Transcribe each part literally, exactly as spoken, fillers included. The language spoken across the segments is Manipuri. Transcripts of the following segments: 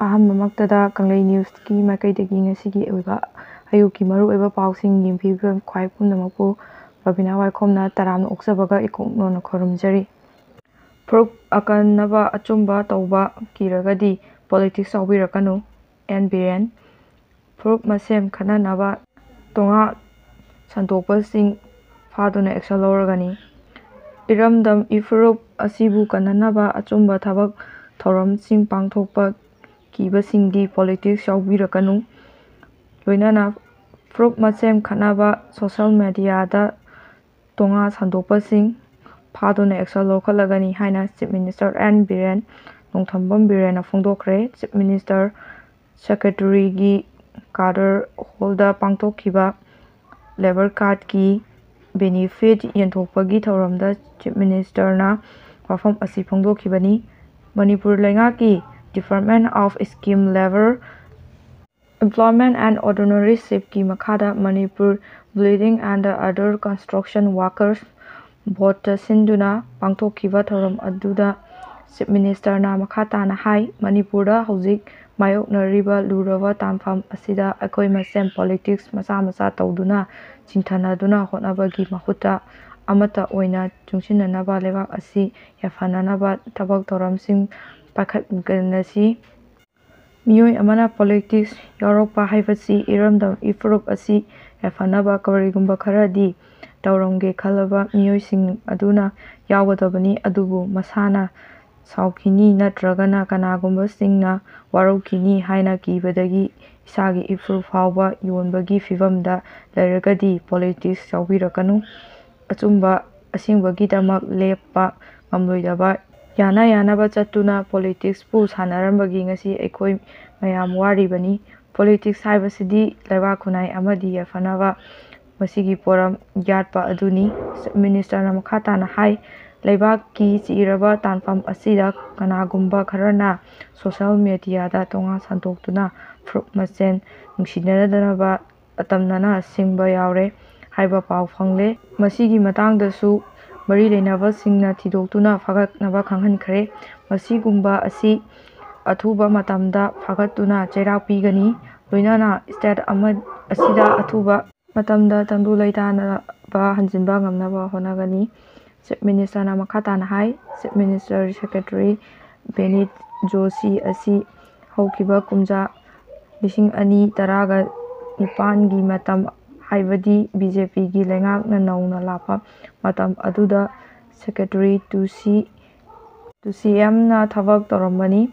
ꯑꯍꯥꯟꯕꯃꯛꯇꯗ ꯀꯪꯂꯩ ꯅ꯭ꯌꯨꯁꯀꯤ ꯃꯥꯏꯀꯩꯗꯒꯤ ꯉꯁꯤꯒꯤ ꯑꯣꯏꯕ ꯑꯌꯨꯛꯀꯤ ꯃꯔꯨꯑꯣꯏꯕ ꯄꯥꯎꯁꯤꯡ ꯌꯦꯡꯕꯤꯕ ꯈ꯭ꯋꯥꯏ ꯄꯨꯝꯅꯃꯛꯄꯨ ꯕꯕꯤꯅꯥ ꯋꯥꯏꯈꯣꯝꯅ ꯇꯔꯥꯝꯅ ꯑꯣꯛꯆꯕꯒ ꯏꯀꯣꯛ ꯅꯣꯟꯅ ꯈꯨꯔꯨꯝꯖꯔꯤ꯫ ꯐꯨꯔꯨꯞ ꯑꯀꯟꯅꯕ ꯑꯆꯨꯝꯕ ꯇꯧꯕ ꯀꯤꯔꯒꯗꯤ ꯄꯣꯂꯤꯇꯤꯛꯁ ꯌꯥꯎꯕꯤꯔꯛꯀꯅꯨ, ꯑꯦꯟ ꯕꯤꯔꯦꯟ꯫ ꯐꯨꯔꯨꯞ ꯃꯁꯦꯝ ꯈꯠꯅꯅꯕ ꯇꯣꯉꯥ ꯁꯟꯗꯣꯛꯄꯁꯤꯡ ꯐꯥꯗꯨꯅ ꯑꯦꯛꯁꯟ ꯂꯧꯔꯒꯅꯤ꯫ ꯏꯔꯝꯗꯝ ꯏꯐꯨꯔꯨꯞ ꯑꯁꯤꯕꯨ ꯀꯟꯅꯅꯕ ꯑꯆꯨꯝꯕ ꯊꯕꯛ ꯊꯧꯔꯝꯁꯤꯡ ꯄꯥꯡꯊꯣꯛꯄ ꯀꯤꯕꯁꯤꯡꯗꯤ ꯄꯣꯂꯤꯇꯤꯛꯁ ꯌꯥꯎꯕꯤꯔꯛꯀꯅꯨ꯫ ꯂꯣꯏꯅꯅ ꯐꯨꯔꯨꯞ ꯃꯁꯦꯝ ꯈꯠꯅꯕ, ꯁꯣꯁꯦꯜ ꯃꯦꯗꯤꯌꯥꯗ ꯇꯣꯉꯥ ꯁꯟꯗꯣꯛꯄꯁꯤꯡ ꯐꯥꯗꯨꯅ ꯑꯦꯛꯁꯟ ꯂꯧꯈꯠꯂꯒꯅꯤ ꯍꯥꯏꯅ chief minister N Biren, Nongthombam ꯕꯤꯔꯦꯟꯅ ꯐꯣꯡꯗꯣꯛꯈ꯭ꯔꯦ꯫ ꯆꯤꯐ ꯃꯤꯅꯤꯁꯇꯔ ꯁꯦꯀ꯭ꯔꯦꯇꯔꯤꯒꯤ ꯀꯥꯗꯔ ꯍꯣꯜꯗ ꯄꯥꯡꯊꯣꯛꯈꯤꯕ ꯂꯦꯕꯔ ꯀꯥꯔꯗꯀꯤ ꯕꯦꯅꯤꯐꯤꯠ ꯌꯦꯟꯊꯣꯛꯄꯒꯤ ꯊꯧꯔꯝꯗ ꯆꯤꯐ ꯃꯤꯅꯤꯁꯇꯔꯅ ꯋꯥꯐꯝ ꯑꯁꯤ ꯐꯣꯡꯗꯣꯛꯈꯤꯕꯅꯤ꯫ ꯃꯅꯤꯄꯨꯔ ꯂꯩꯉꯥꯛꯀꯤ Department of Scheme, Labour, Employment and Ordinary Shipꯀꯤ ꯃꯈꯥꯗ Manipur Building and Other Construction Workers ꯕꯣꯔꯗꯇ ꯁꯤꯟꯗꯨꯅ ꯄꯥꯡꯊꯣꯛꯈꯤꯕ ꯊꯧꯔꯝ ꯑꯗꯨꯗ ꯆꯤꯐ ꯃꯤꯅꯤꯁꯇꯔꯅ ꯃꯈꯥ ꯇꯥꯅ ꯍꯥꯏ, ꯃꯅꯤꯄꯨꯔꯗ ꯍꯧꯖꯤꯛ ꯃꯥꯌꯣꯛꯅꯔꯤꯕ ꯂꯨꯔꯕ ꯇꯥꯟꯐꯝ ꯑꯁꯤꯗ ꯑꯩꯈꯣꯏ ꯃꯁꯦꯟ ꯄꯣꯂꯤꯇꯤꯛꯁ ꯃꯆꯥ ꯃꯆꯥ ꯇꯧꯗꯨꯅ ꯆꯤꯡꯊꯅꯗꯨꯅ ꯍꯣꯠꯅꯕꯒꯤ ꯃꯍꯨꯠꯇ ꯑꯃꯠꯇ ꯑꯣꯏꯅ ꯆꯨꯡꯁꯤꯟꯅꯅꯕ ꯂꯩꯕꯥꯛ ꯑꯁꯤ ꯌꯥꯏꯐꯅꯅꯕ ꯊꯕꯛ ꯊꯧꯔꯝꯁꯤꯡ ꯄꯥꯏꯈꯠꯃꯤꯟꯅꯁꯤ꯫ ꯃꯤꯑꯣꯏ ꯑꯃꯅ ꯄꯣꯂꯤꯇꯤꯛꯁ ꯌꯥꯎꯔꯛꯄ ꯍꯥꯏꯕꯁꯤ ꯏꯔꯝꯗꯝ ꯏꯐꯨꯔꯨꯞ ꯑꯁꯤ ꯌꯥꯏꯐꯅꯕ ꯀꯔꯤꯒꯨꯝꯕ ꯈꯔꯗꯤ ꯇꯧꯔꯝꯒꯦ ꯈꯜꯂꯕ ꯃꯤꯑꯣꯏꯁꯤꯡ ꯑꯗꯨꯅ ꯌꯥꯎꯒꯗꯕꯅꯤ, ꯑꯗꯨꯕꯨ ꯃꯁꯥꯅ ꯁꯥꯎꯈꯤꯅꯤ ꯅꯠꯇ꯭ꯔꯒꯅ ꯀꯅꯥꯒꯨꯝꯕꯁꯤꯡꯅ ꯋꯥꯔꯧꯈꯤꯅꯤ ꯍꯥꯏꯅ ꯀꯤꯕꯗꯒꯤ ꯏꯁꯥꯒꯤ ꯏꯐꯨꯔꯨꯞ ꯐꯥꯎꯕ ꯌꯣꯟꯕꯒꯤ ꯐꯤꯚꯝꯗ ꯂꯩꯔꯒꯗꯤ ꯄꯣꯂꯤꯇꯤꯛꯁ ꯌꯥꯎꯕꯤꯔꯛꯀꯅꯨ꯫ ꯑꯆꯨꯝꯕ ꯑꯁꯦꯡꯕꯒꯤꯗꯃꯛ ꯂꯦꯞꯄ ꯉꯝꯂꯣꯏꯗꯕ, ꯌꯥꯅ ꯌꯥꯅꯕ ꯆꯠꯇꯨꯅ ꯄꯣꯂꯤꯇꯤꯛꯁꯄꯨ ꯁꯥꯟꯅꯔꯝꯕꯒꯤ ꯉꯁꯤ ꯑꯩꯈꯣꯏ ꯃꯌꯥꯝ ꯋꯥꯔꯤꯕꯅꯤ꯫ ꯄꯣꯂꯤꯇꯤꯛꯁ ꯍꯥꯏꯕꯁꯤꯗꯤ ꯂꯩꯕꯥꯛ ꯈꯨꯟꯅꯥꯏ ꯑꯃꯗꯤ ꯌꯥꯏꯐꯅꯕ ꯃꯁꯤꯒꯤ ꯄꯣꯔꯝ ꯌꯥꯠꯄ ꯑꯗꯨꯅꯤ꯫ ꯆꯤꯐ ꯃꯤꯅꯤꯁꯇꯔꯅ ꯃꯈꯥ ꯇꯥꯅ ꯍꯥꯏ, ꯂꯩꯕꯥꯛꯀꯤ ꯆꯤꯔꯕ ꯇꯥꯟꯐꯝ ꯑꯁꯤꯗ ꯀꯅꯥꯒꯨꯝꯕ ꯈꯔꯅ ꯁꯣꯁꯦꯜ ꯃꯦꯗꯤꯌꯥꯗ ꯇꯣꯉꯥꯟ ꯁꯟꯗꯣꯛꯇꯨꯅ ꯐꯨꯔꯨꯞ ꯃꯁꯦꯟ ꯅꯨꯡꯁꯤꯅꯗꯅꯕ ꯑꯇꯝꯅꯅ ꯁꯤꯡꯕ ꯌꯥꯎꯔꯦ ꯍꯥꯏꯕ ꯄꯥꯎ ꯐꯪꯂꯦ꯫ ꯃꯁꯤꯒꯤ ꯃꯇꯥꯡꯗꯁꯨ ꯃꯔꯤ ꯂꯩꯅꯕꯁꯤꯡꯅ ꯊꯤꯗꯣꯛꯇꯨꯅ ꯐꯒꯠꯅꯕ ꯈꯪꯍꯟꯈ꯭ꯔꯦ꯫ ꯃꯁꯤꯒꯨꯝꯕ ꯑꯁꯤ ꯑꯊꯨꯕ ꯃꯇꯝꯗ ꯐꯥꯒꯠꯇꯨꯅ ꯆꯩꯔꯥꯛ ꯄꯤꯒꯅꯤ꯫ ꯂꯣꯏꯅꯅ state ꯑꯃ ꯑꯁꯤꯗ ꯑꯊꯨꯕ ꯃꯇꯝꯗ ꯇꯪꯗꯨ ꯂꯩꯇꯥꯅꯕ ꯍꯟꯖꯤꯟꯕ ꯉꯝꯅꯕ ꯍꯣꯠꯅꯒꯅꯤ꯫ Chief Ministerꯅ ꯃꯈꯥ ꯇꯥꯅ ꯍꯥꯏ, Chief Minister Secretary ꯕꯦꯅꯤꯠ ꯖꯣꯁꯤ ꯑꯁꯤ ꯍꯧꯈꯤꯕ ꯀꯨꯝꯖꯥ ꯂꯤꯁꯤꯡ ꯑꯅꯤ ꯇꯔꯥꯒ ꯅꯤꯄꯥꯟꯒꯤ ꯃꯇꯝ, ꯍꯥꯏꯕꯗꯤ BJPꯒꯤ ꯂꯩꯉꯥꯛꯅ ꯅꯧꯅ ꯂꯥꯛꯄ ꯃꯇꯝ ꯑꯗꯨꯗ Secretary to C, to CMꯅ ꯊꯕꯛ ꯇꯧꯔꯝꯕꯅꯤ꯫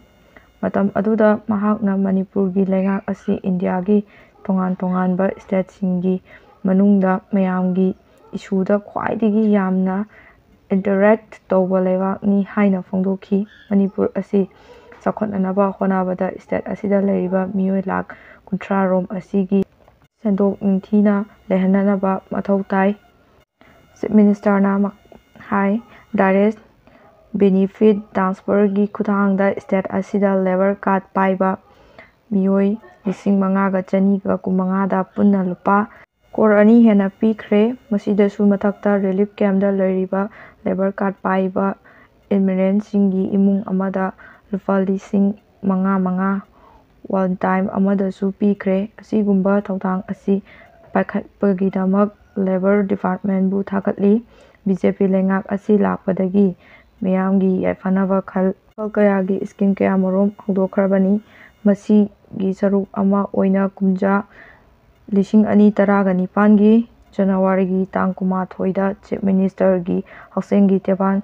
ꯃꯇꯝ ꯑꯗꯨꯗ ꯃꯍꯥꯛꯅ ꯃꯅꯤꯄꯨꯔꯒꯤ ꯂꯩꯉꯥꯛ ꯑꯁꯤ ꯏꯟꯗꯤꯌꯥꯒꯤ ꯇꯣꯉꯥꯟ ꯇꯣꯉꯥꯟꯕ stateꯁꯤꯡꯒꯤ ꯃꯅꯨꯡꯗ ꯃꯌꯥꯝꯒꯤ issueꯗ ꯈ꯭ꯋꯥꯏꯗꯒꯤ ꯌꯥꯝꯅ interact ꯇꯧꯕ ꯂꯩꯕꯥꯛꯅꯤ ꯍꯥꯏꯅ ꯐꯣꯡꯗꯣꯛꯈꯤ꯫ ꯃꯅꯤꯄꯨꯔ ꯑꯁꯤ ꯆꯥꯎꯈꯠꯅꯅꯕ ꯍꯣꯠꯅꯕꯗ state ꯑꯁꯤꯗ ꯂꯩꯔꯤꯕ ꯃꯤꯑꯣꯏ ꯂꯥꯈ ꯀꯨꯟꯊ꯭ꯔꯥ ꯔꯣꯝ ꯑꯁꯤꯒꯤ ꯁꯦꯟꯗꯣꯛ ꯅꯤꯡꯊꯤꯅ ꯂꯩꯍꯟꯅꯅꯕ ꯃꯊꯧ ꯇꯥꯏ꯫ Chief Ministerꯅ ꯃꯛ-, ꯍꯥꯏ, direct benefit transferꯒꯤ ꯈꯨꯠꯊꯥꯡꯗ state ꯑꯁꯤꯗ labour card ꯄꯥꯏꯕ ꯃꯤꯑꯣꯏ ꯂꯤꯁꯤꯡ ꯃꯉꯥꯒ ꯆꯅꯤꯒ ꯀꯨꯟꯃꯉꯥꯗ ꯄꯨꯟꯅ ꯂꯨꯄꯥ ꯀꯣꯔ ꯑꯅꯤ ꯍꯦꯟꯅ ꯄꯤꯈ꯭ꯔꯦ꯫ ꯃꯁꯤꯗꯁꯨ ꯃꯊꯛꯇ relief campꯗ ꯂꯩꯔꯤꯕ labour card ꯄꯥꯏꯕ immigrantꯁꯤꯡꯒꯤ ꯏꯃꯨꯡ ꯑꯃꯗ ꯂꯨꯄꯥ ꯂꯤꯁꯤꯡ ꯃꯉꯥ ꯃꯉꯥ one time ꯑꯃꯗꯁꯨ ꯄꯤꯈ꯭ꯔꯦ꯫ ꯑꯁꯤꯒꯨꯝꯕ ꯊꯧꯗꯥꯡ ꯑꯁꯤ ꯄꯥꯏꯈꯠꯄꯒꯤꯗꯃꯛ Labour Departmentꯕꯨ ꯊꯥꯒꯠꯂꯤ꯫ BJP ꯂꯩꯉꯥꯛ ꯑꯁꯤ ꯂꯥꯛꯄꯗꯒꯤ ꯃꯤꯌꯥꯝꯒꯤ ꯌꯥꯏꯐꯅꯕ ꯈꯜ, ꯃꯈꯜ ꯀꯌꯥꯒꯤ scheme ꯀꯌꯥꯃꯔꯨꯝ ꯍꯧꯗꯣꯛꯈ꯭ꯔꯕꯅꯤ꯫ ꯃꯁꯤꯒꯤ ꯁꯔꯨꯛ ꯑꯃ ꯑꯣꯏꯅ ꯀꯨꯝꯖꯥ ꯂꯤꯁꯤꯡ ꯑꯅꯤ ꯇꯔꯥꯒ ꯅꯤꯄꯥꯟꯒꯤ Januaryꯒꯤ ꯇꯥꯡ ꯀꯨꯟꯃꯥꯊꯣꯏꯗ Chief Ministerꯒꯤ ꯍꯛꯁꯦꯜꯒꯤ ꯇꯦꯡꯕꯥꯡ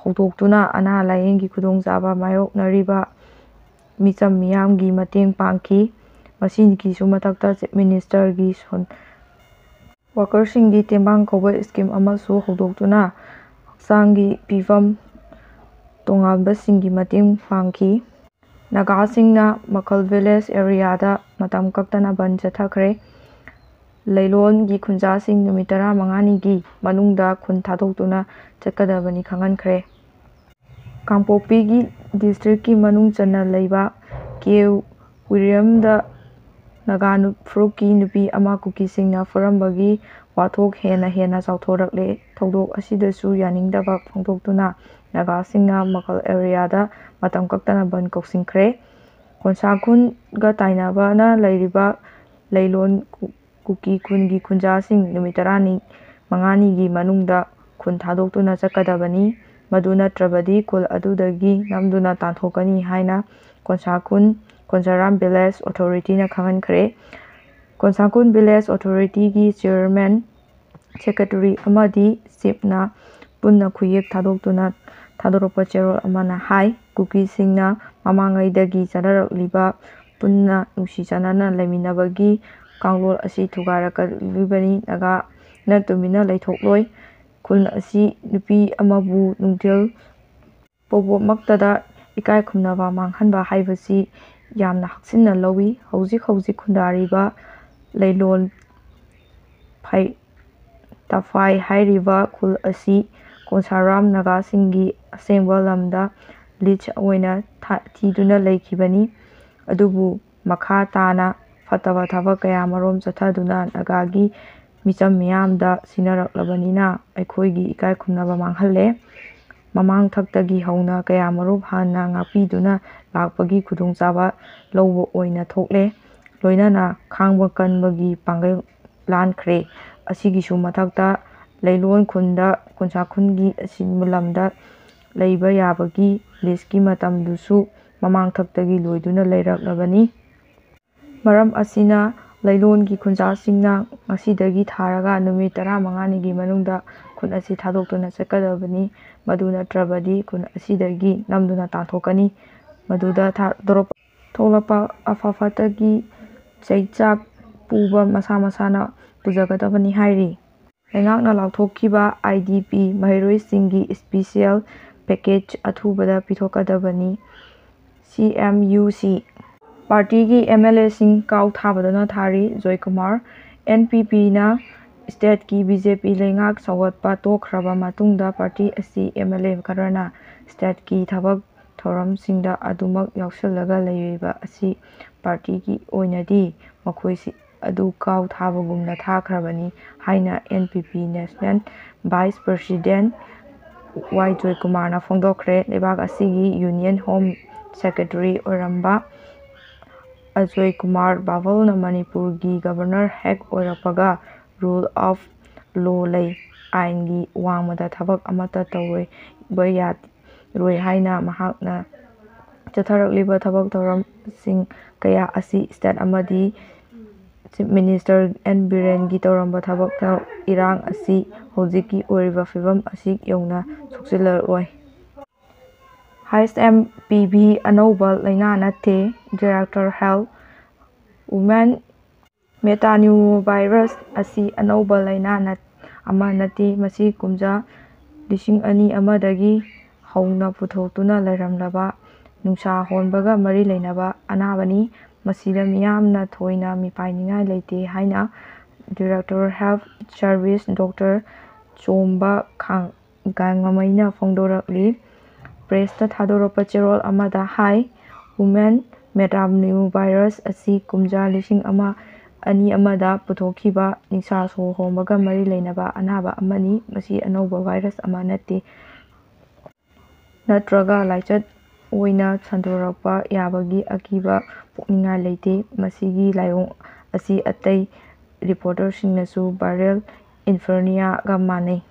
ꯍꯧꯗꯣꯛꯇꯨꯅ ꯑꯅꯥ ꯂꯥꯌꯦꯡꯒꯤ ꯈꯨꯗꯣꯡꯆꯥꯕ ꯃꯥꯌꯣꯛꯅꯔꯤꯕ ꯃꯤꯆꯝ ꯃꯤꯌꯥꯝꯒꯤ ꯃꯇꯦꯡ ꯄꯥꯡꯈꯤ꯫ ꯃꯁꯤꯒꯤꯁꯨ ꯃꯊꯛꯇ Chief Ministerꯒꯤ ꯁꯣꯟ-, workerꯁꯤꯡꯒꯤ ꯇꯦꯡꯕꯥꯡ ꯀꯧꯕ scheme ꯑꯃꯁꯨ ꯍꯧꯗꯣꯛꯇꯨꯅ ꯍꯛꯆꯥꯡꯒꯤ ꯐꯤꯕꯝ ꯇꯣꯉꯥꯟꯕꯁꯤꯡꯒꯤ ꯃꯇꯦꯡ ꯄꯥꯡꯈꯤ꯫ ꯅꯥꯒꯥꯁꯤꯡꯅ ꯃꯈꯜ village areaꯗ ꯃꯇꯝ ꯀꯛꯇꯅ ꯕꯟ ꯆꯠꯊꯈ꯭ꯔꯦ꯫ ꯂꯩꯂꯣꯟꯒꯤ ꯈꯨꯟꯖꯥꯁꯤꯡ ꯅꯨꯃꯤꯠ ꯇꯔꯥꯃꯉꯥꯅꯤꯒꯤ ꯃꯅꯨꯡꯗ ꯈꯨꯟ ꯊꯥꯗꯣꯛꯇꯨꯅ ꯆꯠꯀꯗꯕꯅꯤ ꯈꯪꯍꯟꯈ꯭ꯔꯦ꯫ ꯀꯥꯡꯄꯣꯛꯄꯤꯒꯤ districtꯀꯤ ꯃꯅꯨꯡ ꯆꯟꯅ ꯂꯩꯕ ꯀꯦ ꯋꯤꯔꯤꯌꯝꯗ ꯅꯥꯒꯥ ꯅꯨ-, ꯐꯨꯔꯨꯞꯀꯤ ꯅꯨꯄꯤ ꯑꯃ ꯀꯨꯀꯤꯁꯤꯡꯅ ꯐꯨꯔꯝꯕꯒꯤ ꯋꯥꯊꯣꯛ ꯍꯦꯟꯅ ꯍꯦꯟꯅ ꯆꯥꯎꯊꯣꯔꯛꯂꯦ꯫ ꯊꯧꯗꯣꯛ ꯑꯁꯤꯗꯁꯨ ꯌꯥꯅꯤꯡꯗꯕ ꯐꯣꯡꯗꯣꯛꯇꯨꯅ ꯅꯥꯒꯥꯁꯤꯡꯅ ꯃꯀꯜ ꯑꯦꯔꯤꯌꯥꯗ ꯃꯇꯝ ꯀꯛꯇꯅ ꯕꯟ ꯀꯧꯁꯤꯟꯈ꯭ꯔꯦ꯫ ꯀꯣꯟꯁꯥ ꯈꯨꯟꯒ ꯇꯥꯏꯅꯕꯅ ꯂꯩꯔꯤꯕ ꯂꯩꯂꯣꯟ ꯀꯨ-, ꯀꯨꯀꯤ ꯈꯨꯟꯒꯤ ꯈꯨꯟꯖꯥꯁꯤꯡ ꯅꯨꯃꯤꯠ ꯇꯔꯥꯅꯤ, ꯃꯉꯥꯅꯤꯒꯤ ꯃꯅꯨꯡꯗ ꯈꯨꯟ ꯊꯥꯗꯣꯛꯇꯨꯅ ꯆꯠꯀꯗꯕꯅꯤ꯫ ꯃꯗꯨ ꯅꯠꯇ꯭ꯔꯕꯗꯤ ꯈꯨꯜ ꯑꯗꯨꯗꯒꯤ ꯅꯝꯗꯨꯅ ꯇꯥꯟꯊꯣꯛꯀꯅꯤ ꯍꯥꯏꯅ ꯀꯣꯟꯁꯥ ꯈꯨꯟ ꯀꯣꯟꯁꯥꯔꯥꯝ ꯚꯤꯂꯦꯖ ꯑꯣꯊꯣꯔꯤꯇꯤꯅ ꯈꯪꯍꯟꯈ꯭ꯔꯦ꯫ ꯀꯣꯟꯁꯥ ꯈꯨꯟ ꯚꯤꯂꯦꯖ ꯑꯣꯊꯣꯔꯤꯇꯤꯒꯤ ꯆꯤꯌꯔꯃꯦꯟ, ꯁꯦꯀ꯭ꯔꯦꯇꯔꯤ ꯑꯃꯗꯤ ꯆꯤꯞꯅ ꯄꯨꯟꯅ ꯈꯨꯌꯦꯛ ꯊꯥꯗꯣꯛꯇꯨꯅ ꯊꯥꯗꯣꯔꯛꯄ ꯆꯦꯔꯣꯜ ꯑꯃꯅ ꯍꯥꯏ, ꯀꯨꯀꯤꯁꯤꯡꯅ ꯃꯃꯥꯡꯉꯩꯗꯒꯤ ꯆꯠꯅꯔꯛꯂꯤꯕ ꯄꯨꯟꯅ ꯅꯨꯡꯁꯤ ꯆꯥꯟꯅꯅ ꯂꯩꯃꯤꯟꯅꯕꯒꯤ ꯀꯥꯡꯂꯣꯟ ꯑꯁꯤ ꯊꯨꯒꯥꯏꯔꯛꯂꯤꯕꯅꯤ꯫ ꯅꯥꯒꯥꯅ ꯇꯨꯃꯤꯟꯅ ꯂꯩꯊꯣꯛꯂꯣꯏ꯫ ꯈꯨꯜ ꯑꯁꯤ ꯅꯨꯄꯤ ꯑꯃꯕꯨ ꯅꯨꯡꯊꯤꯜ ꯄꯣꯕꯣꯞꯃꯛꯇꯗ ꯏꯀꯥꯏ ꯈꯨꯝꯅꯕ ꯃꯥꯡꯍꯟꯕ ꯍꯥꯏꯕꯁꯤ ꯌꯥꯝꯅ ꯍꯛꯆꯤꯟꯅ ꯂꯧꯏ꯫ ꯍꯧꯖꯤꯛ ꯍꯧꯖꯤꯛ ꯈꯨꯟꯗꯥꯔꯤꯕ ꯂꯩꯂꯣꯟ ꯐꯩ-, ꯇꯐꯥꯏ ꯍꯥꯏꯔꯤꯕ ꯈꯨꯜ ꯑꯁꯤ ꯀꯣꯟꯁꯥꯔꯥꯝ ꯅꯥꯒꯥꯁꯤꯡꯒꯤ ꯑꯁꯦꯡꯕ ꯂꯝꯗ ꯂꯤꯁ ꯑꯣꯏꯅ ꯊꯥ-, ꯊꯤꯗꯨꯅ ꯂꯩꯈꯤꯕꯅꯤ꯫ ꯑꯗꯨꯕꯨ ꯃꯈꯥ ꯇꯥꯅ ꯐꯠꯇꯕ ꯊꯕꯛ ꯀꯌꯥ ꯃꯔꯨꯝ ꯆꯠꯊꯗꯨꯅ ꯅꯥꯒꯥꯒꯤ ꯃꯤꯆꯝ ꯃꯤꯌꯥꯝꯗ ꯁꯤꯟꯅꯔꯛꯂꯕꯅꯤꯅ ꯑꯩꯈꯣꯏꯒꯤ ꯏꯀꯥꯏ ꯈꯨꯝꯅꯕ ꯃꯥꯡꯍꯜꯂꯦ꯫ ꯃꯃꯥꯡ ꯊꯛꯇꯒꯤ ꯍꯧꯅ ꯀꯌꯥ ꯃꯔꯨꯝ ꯍꯥꯟꯅ ꯉꯥꯛꯄꯤꯗꯨꯅ ꯂꯥꯛꯄꯒꯤ ꯈꯨꯗꯣꯡꯆꯥꯕ ꯂꯧꯕ ꯑꯣꯏꯅ ꯊꯣꯛꯂꯦ꯫ ꯂꯣꯏꯅꯅ ꯈꯥꯡꯕ ꯀꯟꯕꯒꯤ ꯄꯥꯡꯒꯜ ꯂꯥꯟꯈ꯭ꯔꯦ꯫ ꯑꯁꯤꯒꯤꯁꯨ ꯃꯊꯛꯇ ꯂꯩꯂꯣꯟ ꯈꯨꯟꯗ ꯀꯣꯟꯁꯥ ꯈꯨꯟꯒꯤ ꯑꯁꯤꯟꯕ ꯂꯝꯗ ꯂꯩꯕ ꯌꯥꯕꯒꯤ ꯂꯤꯁꯀꯤ ꯃꯇꯝꯗꯨꯁꯨ ꯃꯃꯥꯡ ꯊꯛꯇꯒꯤ ꯂꯣꯏꯗꯨꯅ ꯂꯩꯔꯛꯂꯕꯅꯤ꯫ ꯃꯔꯝ ꯑꯁꯤꯅ ꯂꯩꯂꯣꯟꯒꯤ ꯈꯨꯟꯖꯥꯁꯤꯡꯅ ꯉꯁꯤꯗꯒꯤ ꯊꯥꯔꯒ ꯅꯨꯃꯤꯠ ꯇꯔꯥꯃꯉꯥꯅꯤꯒꯤ ꯃꯅꯨꯡꯗ ꯈꯨꯟ ꯑꯁꯤ ꯊꯥꯗꯣꯛꯇꯨꯅ ꯆꯠꯀꯗꯕꯅꯤ꯫ ꯃꯗꯨ ꯅꯠꯇ꯭ꯔꯕꯗꯤ ꯈꯨꯟ ꯑꯁꯤꯗꯒꯤ ꯅꯝꯗꯨꯅ ꯇꯥꯟꯊꯣꯛꯀꯅꯤ꯫ ꯃꯗꯨꯗ ꯊꯥꯗꯣꯔꯛ-, ꯊꯣꯛꯂꯛꯄ ꯑꯐ ꯐꯠꯇꯒꯤ ꯆꯩꯆꯥꯛ ꯄꯨꯕ ꯃꯁꯥ ꯃꯁꯥꯅ ꯄꯨꯖꯒꯗꯕꯅꯤ ꯍꯥꯏꯔꯤ꯫ ꯂꯩꯉꯥꯛꯅ ꯂꯥꯎꯊꯣꯛꯈꯤꯕ ꯑꯥꯏ ꯗꯤ ꯄꯤ ꯃꯍꯩꯔꯣꯏꯁꯤꯡꯒꯤ ꯏꯁꯄꯤꯁꯤꯌꯦꯜ ꯄꯦꯀꯦꯖ ꯑꯊꯨꯕꯗ ꯄꯤꯊꯣꯛꯀꯗꯕꯅꯤ꯫ ꯁꯤ ꯑꯦꯝ ꯌꯨ ꯁꯤ ꯄꯥꯔꯇꯤꯒꯤ ꯑꯦꯝ ꯑꯦꯜ ꯑꯦꯁꯤꯡ ꯀꯥꯎ ꯊꯥꯕꯗ ꯅꯥꯊꯥꯔꯤ꯫ ꯖꯣꯏꯀꯨꯃꯥꯔ, ꯑꯦꯟ ꯄꯤ ꯄꯤꯅ ꯁ꯭ꯇꯦꯠꯀꯤ ꯕꯤ ꯖꯦ ꯄꯤ ꯂꯩꯉꯥꯛ ꯁꯧꯒꯠꯄ ꯇꯣꯛꯈ꯭ꯔꯕ ꯃꯇꯨꯡꯗ ꯄꯥꯔꯇꯤ ꯑꯁꯤ ꯑꯦꯝ ꯑꯦꯜ ꯑꯦ ꯈꯔꯅ ꯁ꯭ꯇꯦꯠꯀꯤ ꯊꯕꯛ ꯊꯧꯔꯝꯁꯤꯡꯗ ꯑꯗꯨꯃꯛ ꯌꯥꯎꯁꯤꯜꯂꯒ ꯂꯩꯔꯤꯕ ꯑꯁꯤ ꯄꯥꯔꯇꯤꯒꯤ ꯑꯣꯏꯅꯗꯤ ꯃꯈꯣꯏꯁꯤ ꯑꯗꯨ ꯀꯥꯎ ꯊꯥꯕꯒꯨꯝꯅ ꯊꯥꯈ꯭ꯔꯕꯅꯤ ꯍꯥꯏꯅ ꯑꯦꯟ ꯄꯤ ꯄꯤ ꯅꯦꯁꯅꯦꯜ ꯚꯥꯏꯁ ꯄ꯭ꯔꯁꯤꯗꯦꯟ ꯋꯥꯏ ꯖꯣꯏꯀꯨꯃꯥꯔꯅ ꯐꯣꯡꯗꯣꯛꯈ꯭ꯔꯦ꯫ ꯂꯩꯕꯥꯛ ꯑꯁꯤꯒꯤ Union Home Secretary ꯑꯣꯏꯔꯝꯕ ꯑꯖꯣꯏ ꯀꯨꯃꯥꯔ ꯕꯥꯚꯜꯅ ꯃꯅꯤꯄꯨꯔꯒꯤ Governor ꯍꯦꯛ ꯑꯣꯏꯔꯛꯄꯒ Rule of Law ꯂꯩ, ꯑꯥꯏꯟꯒꯤ ꯋꯥꯡꯃꯗ ꯊꯕꯛ ꯑꯃꯠꯇ ꯇꯧꯔꯣꯏꯕ ꯌꯥꯔꯣꯏ ꯍꯥꯏꯅ ꯃꯍꯥꯛꯅ ꯆꯠꯊꯔꯛꯂꯤꯕ ꯊꯕꯛ ꯊꯧꯔꯝꯁꯤꯡ ꯀꯌꯥ ꯑꯁꯤ state ꯑꯃꯗꯤ Chief Minister ꯑꯦꯟ ꯕꯤꯔꯦꯟꯒꯤ ꯇꯧꯔꯝꯕ ꯊꯕꯛ ꯊꯧ-, ꯏꯔꯥꯡ ꯑꯁꯤ ꯍꯧꯖꯤꯛꯀꯤ ꯑꯣꯏꯔꯤꯕ ꯐꯤꯕꯝ ꯑꯁꯤ ꯌꯧꯅ ꯁꯣꯛꯆꯤꯜꯂꯔꯣꯏ꯫ H M P V ꯑꯅꯧꯕ ꯂꯥꯏꯅꯥ ꯅꯠꯇꯦ, Director Health꯫ Women Metapneumovirus ꯑꯁꯤ ꯑꯅꯧꯕ ꯂꯥꯏꯅꯥ ꯅꯠ-, ꯑꯃ ꯅꯠꯇꯦ꯫ ꯃꯁꯤ ꯀꯨꯝꯖꯥ ꯂꯤꯁꯤꯡ ꯑꯅꯤ ꯑꯃꯗꯒꯤ ꯍꯧꯅ ꯄꯨꯊꯣꯛꯇꯨꯅ ꯂꯩꯔꯝꯂꯕ ꯅꯨꯡꯁꯥ ꯍꯣꯟꯕꯒ ꯃꯔꯤ ꯂꯩꯅꯕ ꯑꯅꯥꯕꯅꯤ꯫ ꯃꯁꯤꯗ ꯃꯤꯌꯥꯝꯅ ꯊꯣꯏꯅ ꯃꯤꯄꯥꯏꯅꯤꯡꯉꯥꯏ ꯂꯩꯇꯦ ꯍꯥꯏꯅ Director Health Service Doctor ꯆꯣꯝꯕ ꯈꯥꯡ-, ꯒꯥꯡꯉꯃꯩꯅ ꯐꯣꯡꯗꯣꯔꯛꯂꯤ꯫ Press ꯇ ꯊꯥꯗꯣꯔꯛꯄ ꯆꯦꯔꯣꯜ ꯑꯃꯗ ꯍꯥꯏ, Women Metapneumovirus ꯑꯁꯤ ꯀꯨꯝꯖꯥ ꯂꯤꯁꯤꯡ ꯑꯃ ꯑꯅꯤ ꯑꯃꯗ ꯄꯨꯊꯣꯛꯈꯤꯕ ꯅꯤꯡꯁꯥ ꯁꯣꯔ ꯍꯣꯟꯕꯒ ꯃꯔꯤ ꯂꯩꯅꯕ ꯑꯅꯥꯕ ꯑꯃꯅꯤ꯫ ꯃꯁꯤ ꯑꯅꯧꯕ virus ꯑꯃ ꯅꯠꯇꯦ꯫ ꯅꯠꯇ꯭ꯔꯒ ꯂꯥꯏꯆꯠ ꯑꯣꯏꯅ ꯁꯟꯗꯣꯔꯛꯄ ꯌꯥꯕꯒꯤ ꯑꯀꯤꯕ ꯄꯣꯛꯅꯤꯡꯉꯥꯏ ꯂꯩꯇꯦ꯫ ꯃꯁꯤꯒꯤ ꯂꯥꯏꯑꯣꯡ ꯑꯁꯤ ꯑꯇꯩ reporter ꯁꯤꯡꯅꯁꯨ viral influenza ꯒ ꯃꯥꯟꯅꯩ꯫